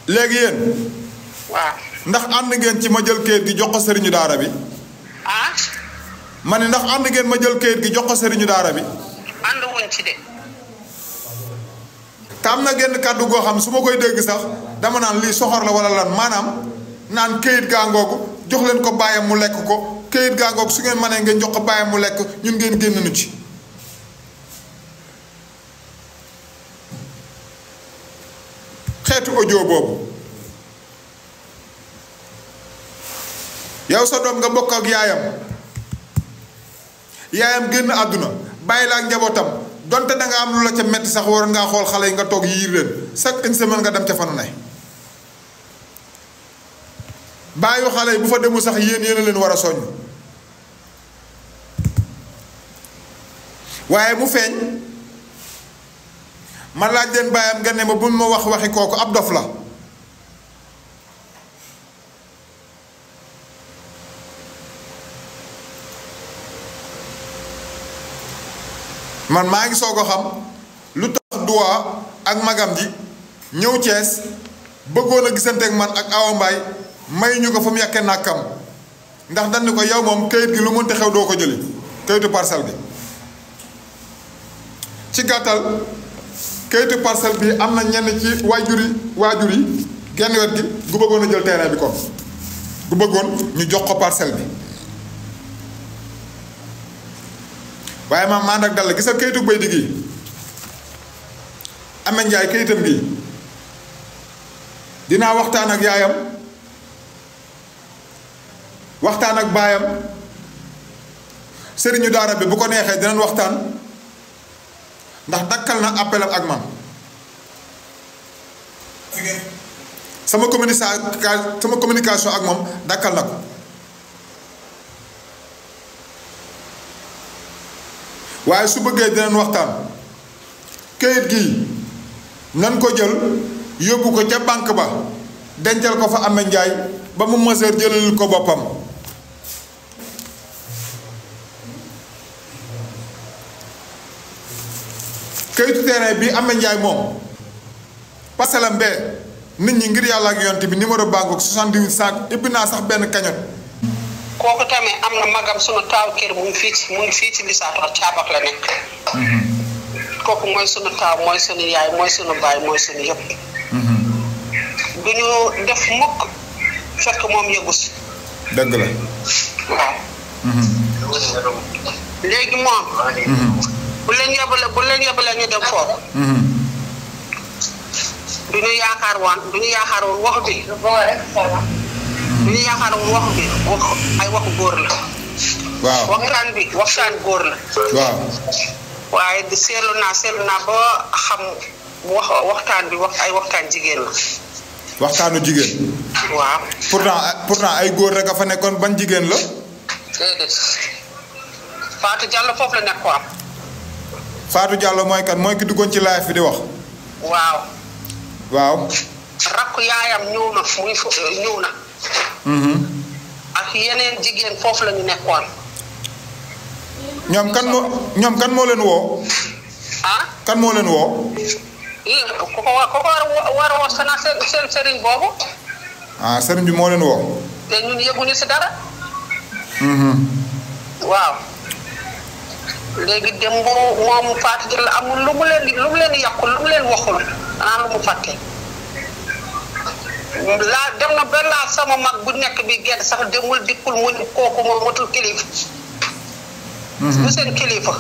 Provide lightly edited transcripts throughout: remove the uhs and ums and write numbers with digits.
léegi yéen. waaw. ndax ànd ngeen ci ma jël kayit gi jox ko sëriñu daara bi. ah. ma ne ndax ànd ngeen ma jël kayit gi jox ko sëriñu daara bi. ànd wuñ ci de. te am na genn kàddu goo xam su ma koy dégg sax dama naan lii soxor la wala lan maanaam naan kayit gaa ngoogu jox leen ko bàyyam mu lekk ko kayit gaa ngoogu su ngeen mënee ngeen jox ko bàyyam mu lekk ñun ngeen génn nu ci. xeetu audio boobu yow sa doom nga bokk ak yaayam génn àdduna bàyyi la ak njabootam donte da nga am lu la ca metti sax war ngaa xool xale yi nga toog yiir leen chaque une semaine nga dem ca fanu ne bàyyi xale yi bu fa demul sax yéen a leen war a soññ waaye mu feeñ ma laaj leen bàyyam nga ne ma bu ma wax waxi kooku ab dof la man maa ngi soog a xam lu tax duwaa ak magam ji ñëw Cees bëggoon a gisanteek man ak Awa Mbaay may ñu ko fa mu yàkkee nàkkam ndax dañ ni ko yow moom kayit gi lu mënti xew doo ko jëli kayitu parcelle bi ci gàttal kayitu parcelle bi am na ñenn ci waajur yi genn wet gi gu bëggoon a jël terrain bi kon gu bëggoon ñu jox ko parcelle bi waaye maam ànd ak dal la gis nga kayitu bay di gi Ame Njaay kayitam gi dinaa waxtaan ak yaayam waxtaan ak baayam sëriñu daara bi bu ko neexee dinañ waxtaan ndax dakkal na appelam ak man sama communication ak moom dakkal na ko waaye su bëggee dinañ waxtaan kayit gi nan ko jël yóbbu ko ca banque ba dencal ko fa Ame Njaay ba mu mësër jëlalul ko boppam kayitu terrain bi Ame Njaay moom parcelle am bee nit ñi ngir yàlla ak yonte bi numéro banque 78 5 ibbi naa sax benn cagnotte kooku tamit am na magam sunu taaw kër mu ngi fii ci Lisaato caabak la nekk. kooku mooy sunu taaw mooy sunu yaay mooy sunu baay mooy sunu yëpp. du ñu def mukk fekk moom yëgu si. dëgg la. waaw. léegi moom. bu leen yebalee ñu dem foofu. du ñu yaakaar woon wax bi. bu ñu yaakaaroon wax bi ay waxu góor la. waaw waxtaan góor la. waaw. waaye di seetlu naa ba xam waxtaan bi ay waxtaan jigéen la. waxtaanu jigéen. waaw. pourtant ay góor rek a fa nekkoon ban jigéen la. déedéet Fatou Diallo foofu la nekkoon. Fatou Diallo mooy kan mooy ki duggoon ci live bi di wax. waaw. waaw. rakku yaayam ñëw na. ak yeneen jigéen foofu la ñu nekkoon. ñoom kan moo leen woo. ah. kan moo leen woo. ku ko war a woo seen sëriñ boobu. ah sëriñ bi moo leen woo. te ñun yëguñu si dara. waaw. léegi démb moom Fatou Diallo amul lu mu leen yàqul lu mu leen waxul xanaa lu mu fàtte. dem na ba laa sama mag bu nekk bi gedd sax demul dikkul mu kooku moom matul kilifa. du seen kilifa.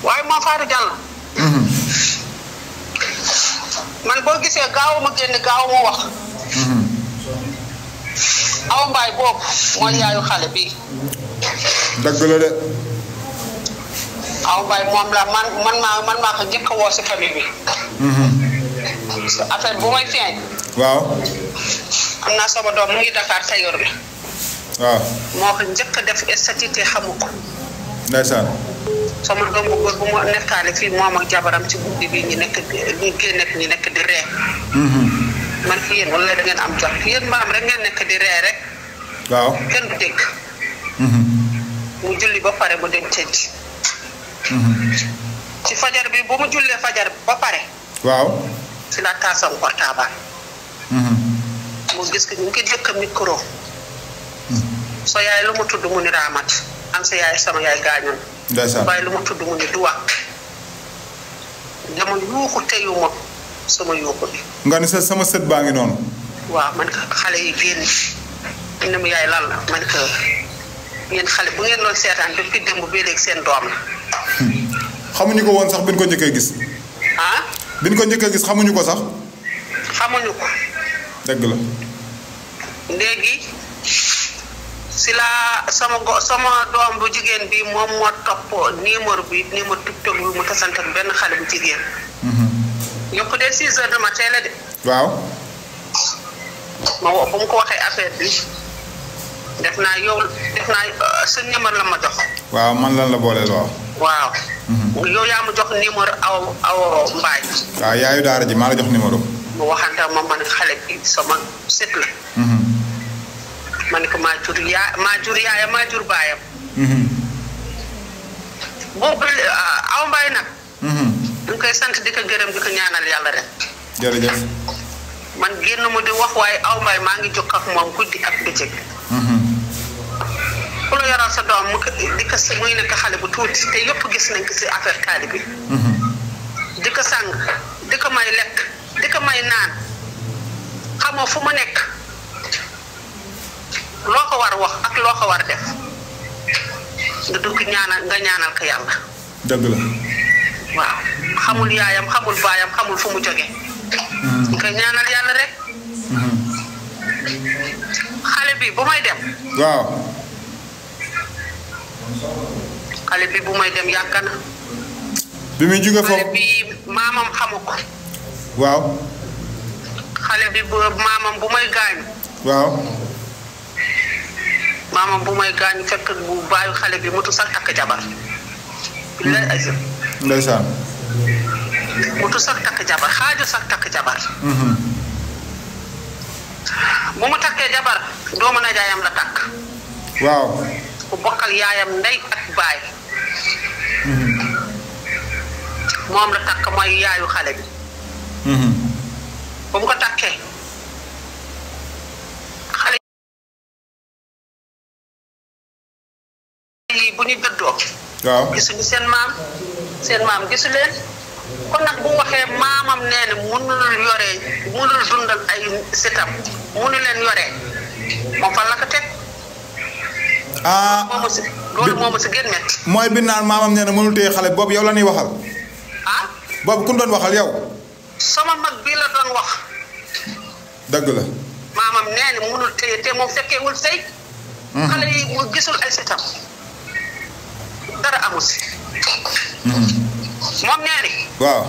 waaye moom Fatou Diallo. man boo gisee gaaw ma génn gaaw ma wax. Awa Mbaay boobu mooy yaayu xale bi. dëgg la de. Awa Mbaay moom la man maa ko njëkk a woo si famille bi. affaire bu may feeñ. waaw. am naa sama doom mu ngi Dakar Tayor bi. waaw. moo ko njëkk a def statut xamu ko. ndeysaan. sama doom bu góor bu mu nekkaale fii moom ak jabaram ci guddi bi ñu nekk di ree. man fi yéen wala da ngeen am jot yéen maam rek ngeen nekk di ree rek. waaw. kenn du dégg. mu julli ba pare mu dem tëdd. ci fajar bi bu mu jullee fajar ba pare. waaw. si la taasam portable. mu gis que ñu ngi jëkk micro. so yaay lu mu tudd mu ni Raamat am sa yaay sama yaay gaañoon. ndeysaan waaye lu mu tudd mu ni Duwa. dama yuuxu teyuma sama yuuxu bi. nga ni sama sët baa ngi noonu. waaw man xale yi génn ne mu yaay lan la man que yéen xale bu ngeen doon seetaan depuis démb ba léegi seen doom la. xamuñu ko woon sax biñ ko njëkkee gis. ah. biñ ko njëkkee gis xamuñu ko sax. xamuñu ko. dëgg la. léegi si la sama doom bu jigéen bi moom moo topp numéro TikTok bi mu tasante ak benn xale bu jigéen. yokk de 6 heures du matin la de. waaw. ma woo ba mu ko waxee affaire bi def naa sa numéro la ma jox. waaw man lan la booleel waaw. waaw. yow yaa ma jox numéro aw mbaay. waaw yaayu daara ji maa la jox numéro. mu waxante ma man xale bi sama sët la. ma ne ko maa jur yaayam maa jur baayam. boobu aw mbaay nag. ñu koy sant di ko gërëm di ko ñaanal yàlla rek. jërëjëf. man génn mu di wax waaye aw mbaay maa ngi jokk ak moom guddi ak bëccëg. ku la yoral sa doom muy nekk xale bu tuuti te yëpp gis nañ ko si affaire taali bi. di ko sang di ko may lekk di ko may naan xamoo fu mu nekk loo ko war wax ak loo ko war def nga dugg nga ñaanal ko yàlla. dëgg la. waaw xamul yaayam xamul baayam xamul fu mu jóge. nga koy ñaanal yàlla rek. xale bi bu may dem. waaw. xale bi bu may dem yàgg na. bi muy jóge foofu xale bi maamam xamu ko. waaw. xale bi maamam bu may gaañu. waaw. maamam bu may gaañu fekk bu baayu xale bi mutu sax takk jabar. billaay azim. ndeysaan. mutu sax takk jabar xaaju sax takk jabar. bu mu takkee jabar doomu najaayam la takk. waaw. ku bokkal yaayam ndey ak baay. moom la takk mooy yaayu xale bi. bu mu ko takkee xale yi bu ñu dëddoo. waaw gisuñu seen maam gisu leen kon nag bu waxee maamam nee na mënul dundal ay sitam mënu leen yoree moom fan la ko teg. loolu moomu si gën metti. mooy bi naan maamam nee na mënul téye xale boobu yow la ñuy waxal. ah. boobu ku doon waxal yow. sama mag bii la doon wax. dëgg la. maamam nee na mënul téye te moom fekkeewul sëy. xale yi mu gisul ay sitam dara amu si. moom nee na. waaw.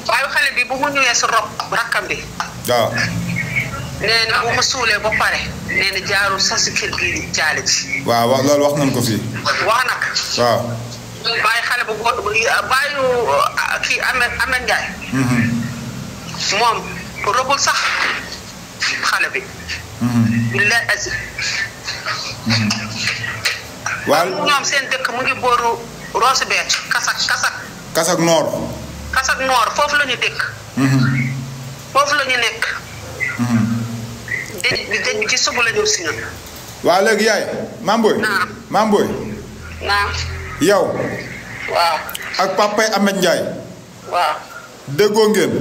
waaye xale bi bu mu ñëwee si rob rakkam bi. waaw. nee na bu ma suulee ba pare nee na jaarul sax si kër gi jaale ji. waaw loolu wax nañ ko fii. wax nag. waaw. bàyyi xale bu góor bàyyi kii Ameth Ndiaye. moom robul sax xale bi. billaay asi. waaw ñoom seen dëkk mu ngi booru Roose Béthio Kasak Noor. Kasak Noor foofu la ñu dëkk. foofu la ñu nekk. dëj bi ci suba la ñu si ñun. waaw léegi yaay. Mamboy. naam Mamboy. naam. yow. waaw. ak papay Ameth Ndiaye. waaw. déggoo ngeen.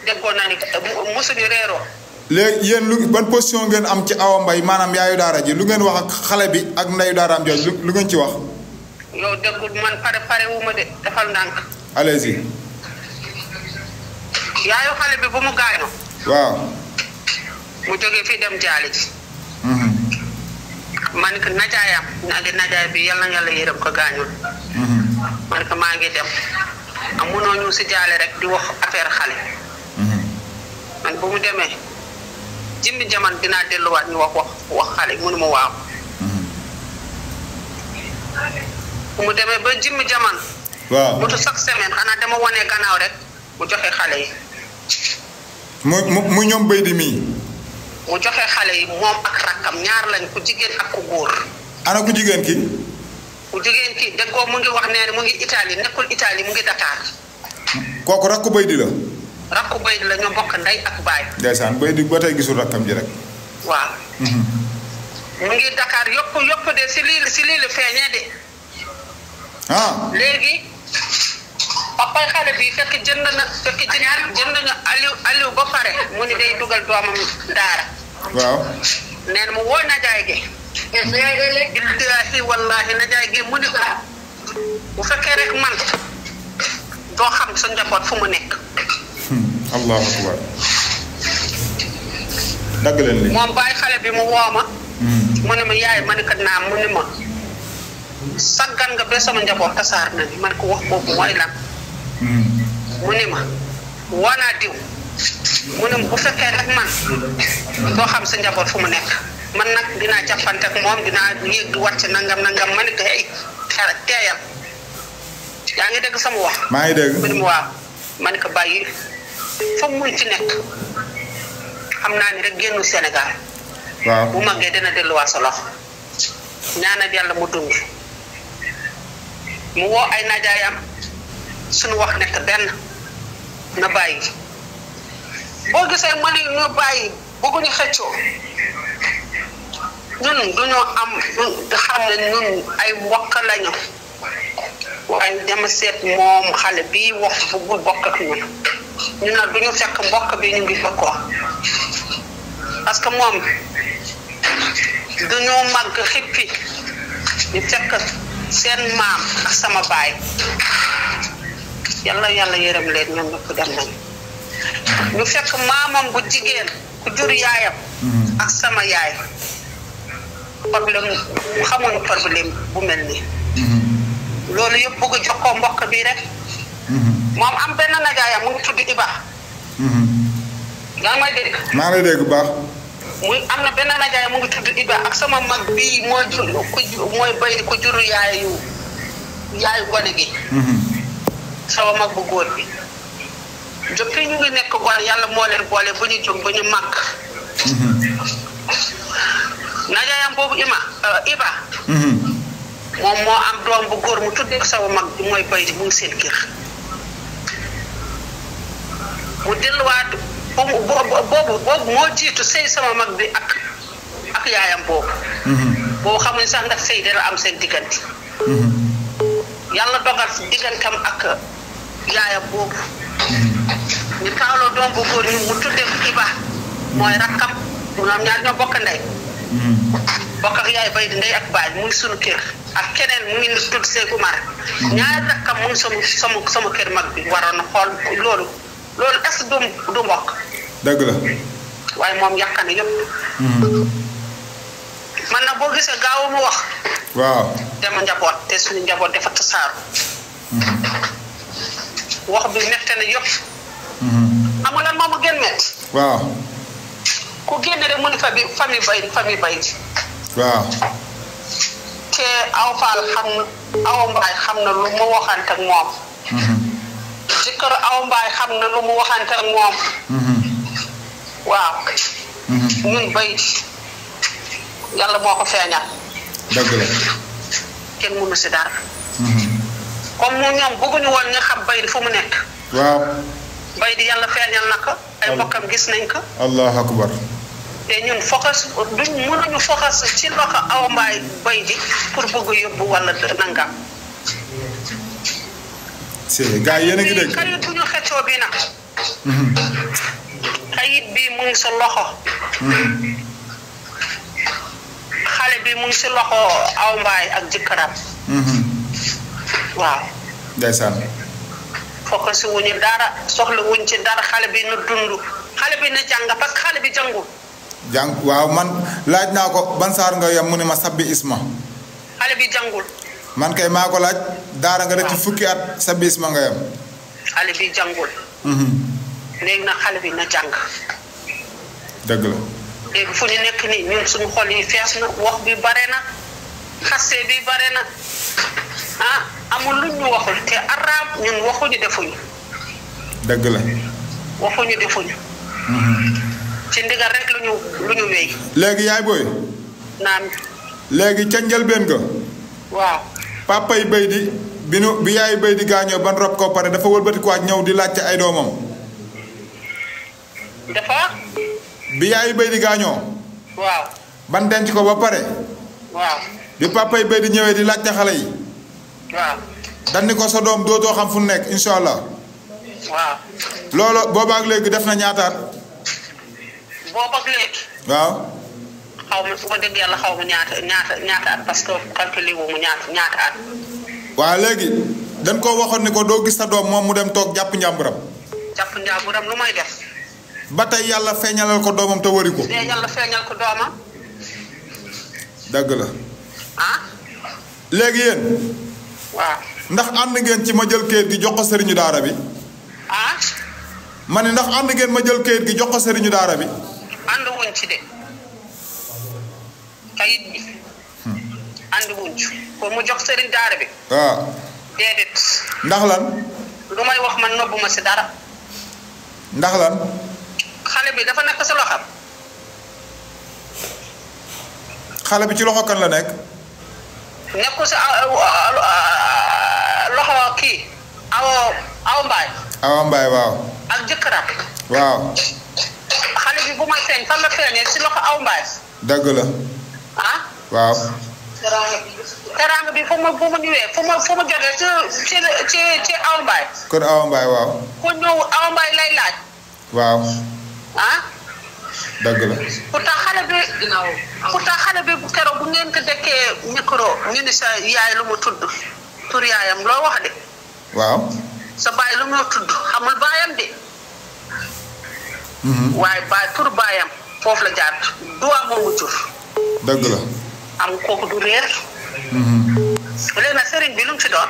déggoo naa ni mosuñu reeroo. léegi yéen ban position ngeen am ci Awa Mbaye maanaam yaayu daara ji lu ngeen wax ak xale bi ak ndeyu daaraam jooju lu ngeen ci wax. yow déggul man pare wu ma de defal ndànk. allez-y. yaayu xale bi bu mu gaañoo. waaw. mu jógee fii dem jaali ji. man ko najaayam najaay bi yal na yàlla yërëm ko gaañul. man ko maa ngi dem amunoo ñu si jaale rek di wax affaire xale. man bu mu demee jimmi jaman dinaa delluwaat ñu wax xale mënu ma waaw. bu mu demee ba jimmi jaman. waaw mutu chaque semaine xanaa dama wane gannaaw rek mu joxe xale yi. mu ñoom béy di mii. mu joxe xale yi moom ak rakkam ñaar lañ ku jigéen ak ku góor. ana ku jigéen ki. ku jigéen ki déggoo mu ngi wax nee mu ngi Italie nekkul Italie mu ngi Dakar. kooku rakku Baydi la. rakku Baydi la ñoo bokk ndey ak baay. ndeysaan Baydi ba tey gisul rakkam ji rek. waaw. mu ngi Dakar yëpp de si lii la feeñee de. léegi papay xale bi fekk jënd na Aliou ba pare mu ni day dugal doomam daara. waaw. nee na mu woo najaay gi. billaahi wallaahi najaay gi mu ni ko bu fekkee rek man doo xam sa njaboot fu mu nekk. allahu akbar. dagg leen li moom bàyyi xale bi mu woo ma. mu ne ma yaay ma ne ko naam mu ne ma saggan nga ba sama njaboot tasaar na ni man ko wax boobu mooy lan. mu ne ma wanaa diw mu ne ma bu fekkee rek man doo xam sa njaboot fu mu nekk man nag dinaa jàppante ak moom dinaa yéeg wàcc nangam ma ne ko hey teeyal yaa ngi dégg sama wax. maa ngi dégg. mu ne ma waaw ma ne ko bàyyi fa mu ci nekk xam naa ni rek génnu Sénégal. waaw bu màggee dina delluwaat sa loxo ñaanal yàlla mu dund mu woo ay najaayam suñu wax nekk benn na bàyyi boo gisee ma ne ñu bàyyi bëgguñu xëccoo ñun duñoo am xam ne ñun ay mbokk lañu waaye dama seet moom xale bii wax bëggul bokk ak ñun nag duñu fekk mbokk bi ñu ngi bokkoo parce que moom dañoo màgg xippi ñu fekk seen maam ak sama baay yàlla yërëm leen ñoom ñëpp dem nañ ñu fekk maamam bu jigéen ku jur yaayam ak sama yaay problème xamuñu problème bu mel nii loolu yëpp bëgg jokkoo mbokk bi rek moom am benn najaayam mu ngi tudd Iba yaa ngi may dégg maa ngi lay dégg baax muy am na benn najaay mu ngi tudd Iba ak sama mag bii mooy bay ko juru yaayu gone gi sama mag bu góor bi depuis ñu ngi nekk gone yàlla moo leen boole bu ñu jóg bu ñu màgg najaayam boobu Iba moom moo am doom bu góor mu tuddee sama mag bi mooy bay mu ngi seen kër mu delluwaat boobu moo jiitu sëy sama mag bi ak yaayam boobu boobu xamuñ sax ndax sëy dana am seen diggante yàlla dogal diggantam ak yaayam boobu ñu taaloo doom bu góor ñu mu tuddee ko Iba mooy rakkam ñoom ñaar ñoo bokk ndey bokk ak yaay bay di ndey ak baay muy sunu kër ak keneen mu ngi tudd Seydou Umar ñaari rakkam mu ngi sama kër mag bi waroon na xool loolu est-ce que du mbokk dëgg la waaye moom yàq na yëpp man nag boo gisee gaaw mu wax waaw dama njaboot te suñu njaboot dafa tasaaru wax bi mette na yëpp xam nga lan moom a gën mett waaw ku génn rek mu ne famille bay ji waaw te aw mbaay xam na lu mu waxante ak moom jëkkër aw mbaay xam na lu mu waxante ak moom waaw ñun bay yàlla moo ko feeñal dëgg la kenn mënu si dara comme mu ñoom bëgguñu woon nga xam bay di fu mu nekk waaw bay di yàlla feeñal na ko ay mbokkam gis nañ ko allahu akbar te ñun focus mënuñu focus ci loxo aw mbaay bay di pour bëgg yóbbu wala nangam c'est gars yéen a ngi dégg kayit bu ñu xeccoo bi nag kayit bi mu ngi sa loxo xale bi mu ngi si loxo aw mbaay ak jëkkëram waaw ndeysaan focus wuñu dara soxla wuñ ci dara xale bi na dund xale bi na jàng parce que xale bi jàngul waaw man laaj naa ko ban saar nga yem mu ne ma sabbi isma xale bi jàngul man kay maa ko laaj daara nga def ci fukki at sabbi isma nga yem xale bi jàngul léegi nag xale bi na jàng dëgg la léegi fu ñu nekk nii ñun suñu xol yi fees na wax bi bare na xaste bi bare na amul luñ ñu waxul te araam ñun waxuñu defuñu dëgg la waxuñu defuñu ci ndigal rek lu ñu wéy léegi yaay booy naan léegi ca njëlbeen ga waaw papa yi bay di bi yaayu béy di gaañoo ban rob ko pare dafa wëlbati ko ñëw di laajte ay doomam. dafa. bi yaayu béy di gaañoo. waaw. ban denc ko ba pare. waaw. bi papay béy di ñëwee di laajte xale yi. waaw. dan ni ko sa doom dootoo xam fu nekk incha allah. waaw. loolu boobaak léegi def na ñaataat. boobaak léegi. waaw. xaw ma su ma dégg yàlla xaw ma ñaata at parce que calculé wu mu ñaata at. waaw léegi dañ koo waxoon ni ko doo gis sa doom moom mu dem toog jàpp njàmburam. jàpp njàmburam lu may def. ba tey yàlla feeñalal ko doomam te wari ko. yàlla feeñal ko doomam. dëgg la. ah. léegi yéen. waaw. ndax ànd ngeen ci ma jël kayit gi jox ko sëriñu daara bi. ah. ma ne ndax ànd ngeen ma jël kayit gi jox ko sëriñu daara bi. ànd wuñ ci de. kayit bi. ànd wuñ ci pour mu jox sëriñ daara bi. waaw. déedéet. ndax lan. lu may wax man nobbu ma si dara. ndax lan. xale bi dafa nekk sa loxam. xale bi ci loxo kan la nekk. nekkul sa loxo kii aw mbaay. awa mbaay waaw. ak jëkkëram. waaw. xale bi bu may feeñ fan la feeñee si loxo aw mbaay. dëgg la. ah. waaw. teraanga bi fu mu ñëwee fu mu jógee ci aw mbaay. kër awa mbaay waaw. ku ñëw aw mbaay lay laaj. waaw. ah. dëgg la. pourtant xale bi bu keroog bu ngeen ko dekkee micro ñu ni sa yaay lu mu tudd tur yaayam loo wax de. waaw. sa baay lu mu tudd xamul baayam de. waaye baay tur baayam foofu la jaar duwaa moomu jur. dëgg la. am kooku du réer. léegi nag sëriñ bi lu mu ci doon.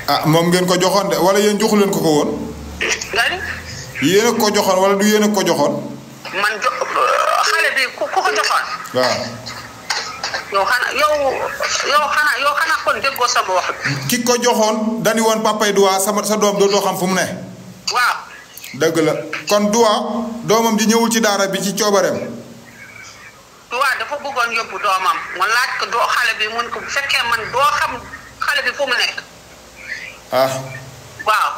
ah moom ngeen ko joxoon de wala yéen joxu leen ko woon. nga ni. yéen a ko joxoon wala du yéen a ko joxoon. man xale bi ku ko joxoon. waaw. yow xanaa kon déggoo sama wax. ki ko joxoon dañu woon papay Duwa sa doom dootoo xam fu mu ne. waaw. dëgg la kon Duwa doomam ji ñëwul ci daara bi ci coobareem. Duwa dafa bëggoon yóbbu doomam ma laaj ko xale bi mun ko bu fekkee man doo xam xale bi fu mu nekk. ah. waaw.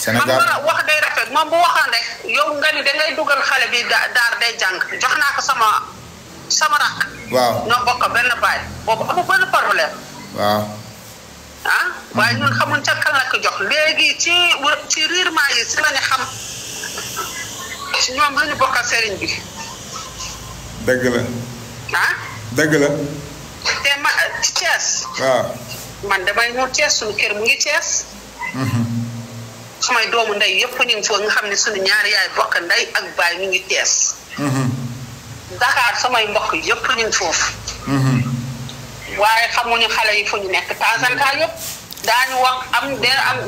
Sénégal man wax day rafet moom bu waxoon rek yow nga ni dangay dugal xale bi daar day jàng jox naa ko sama rakk. waaw ñoo bokk benn baay boobu amul benn problème. waaw. ah waaye ñun xamuñ ca kan la ko jox léegi ci riirement yi si la ñu xam si ñoom lu ñu bokkal sëriñ bi. dëgg la. ah. dëgg la. te ma ci Thiès. waaw. man damay ñëw Thiès suñu kër mu ngi Thiès. sumay doomu ndey yëpp ñu ngi foofu nga xam ne suñu ñaari yaay bokk ndey ak baay ñu ngi Thiès. Dakar samay mbokk yëpp ñu ngi foofu. waaye xamuñu xale yi fu ñu nekk temps en temps yëpp daañu wax am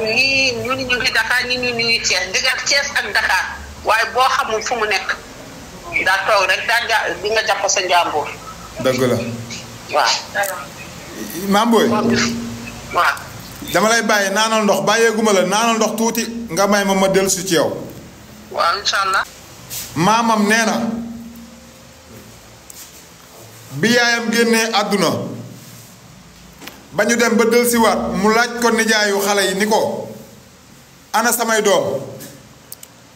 ñii ñu ngi Dakar ñii ñu ngi Thiès diggante Thiès ak Dakar waaye boo xamul fu mu nekk daa toog rek di nga jàpp sa njàmbur. dëgg la. waaw. Mame Boye. waaw. dama lay bàyyi naanal ndox bàyyeeguma la naanal ndox tuuti nga may ma dellusi ci yow. waaw incha allah. maamam nee na bi yaayam génnee àdduna ba ñu dem ba dellusiwaat mu laaj ko nijaayu xale yi ni ko ana samay doom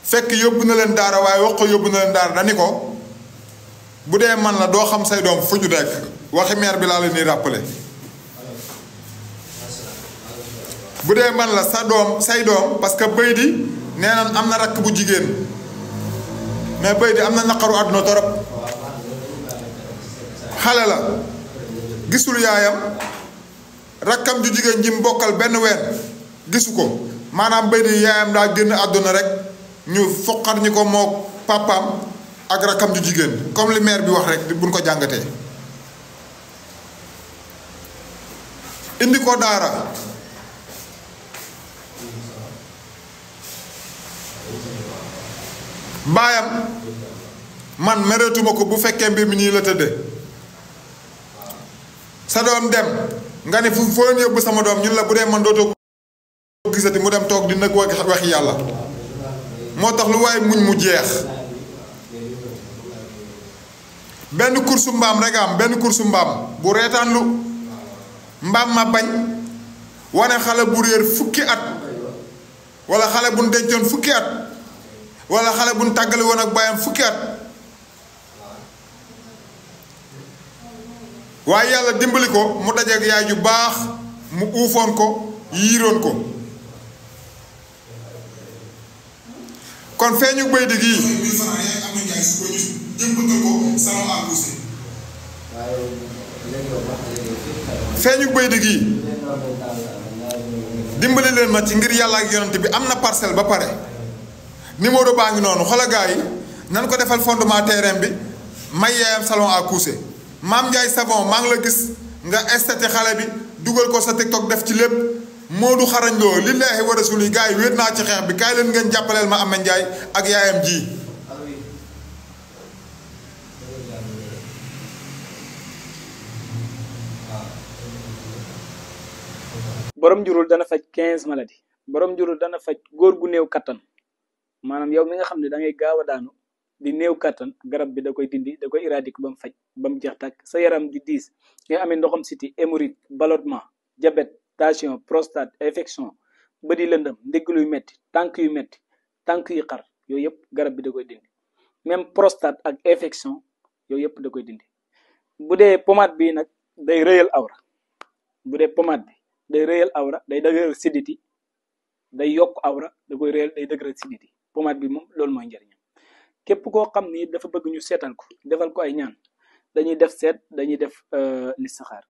fekk yóbbu na leen daara waaye wax ko yóbbu na leen daara dani ko bu dee man la doo xam say doom fu ñu nekk waxi meer bi laa leen di rappelé. bu dee man la say doom parce que bëy di nee na am na rakk bu jigéen mais bëy di am na naqaru àdduna torop xale la gisul yaayam rakkam ju jigéen ji mu bokkal benn ween gisu ko maanaam bëy di yaayam daa génn àdduna rek ñu foqar ñi ko moo papaam ak rakkam ju jigéen comme li maire bi wax rek buñ ko jàngatee indi ko daara baayam man mereetuma ko bu fekkee mbir mi nii la tëdde sa doom dem nga ne fu foo leen yóbbu sama doom ñun la bu dee man dootoo ko gisati mu dem toog di nag waxi yàlla moo tax lu waaye muñ mu jeex benn kursu mbaam rek am benn kursu mbaam bu reetaan lu mbaam ma bañ wane xale bu réer fukki at wala xale bu dencoon fukki at wala xale bu tàggali woon ak baayam fukki at waaye yàlla dimbali ko mu dajeeg yaay ju baax mu uufoon ko yiiroon ko kon feeñu bëy di gii feeñu bëy di gii dimbali leen ma ci ngir yàlla ak yonent bi am na parcelle ba pare numéro baa ngi noonu xoolal gaa yi nan ko defal fondement terrain bi may yaayam salon à coucher Maam Ndiaye Savon maa ngi la gis nga estaté xale bi dugal ko sa TikTok def ci lépp Modou xarañ loo lillaahi wa rasuli gaa yi wéet naa ci xeex bi kaay leen ngeen jàppaleel ma Ameth Ndiaye ak yaayam ji borom njurul dana faj 15 maladies borom njurul dana faj góor gu néew kattan maanaam yow mi nga xam ne da ngay gaaw a daanu di néew kattan garab bi da koy dindi da koy éradiquer ba mu faj ba mu jeex tàkk sa yaram di diis nga amee ndoxam siti hémorroïde ballonnement diabète tension prostate infection bët yi lëndëm ndigg luy metti tànk yu metti tànk yu xar yooyu yëpp garab bi da koy dindi même prostate ak infection yooyu yëpp da koy dindi bu dee pommade bi nag day rëyal awra bu dee pommade bi day rëyal awra day dëgëral siditi day yokk awra da koy rëyal day dëgëral siditi pommade bi moom loolu mooy njëriñam képp koo xam ni dafa bëgg ñu seetal ko defal ko ay ñaan dañuy def seet dañuy def listixaar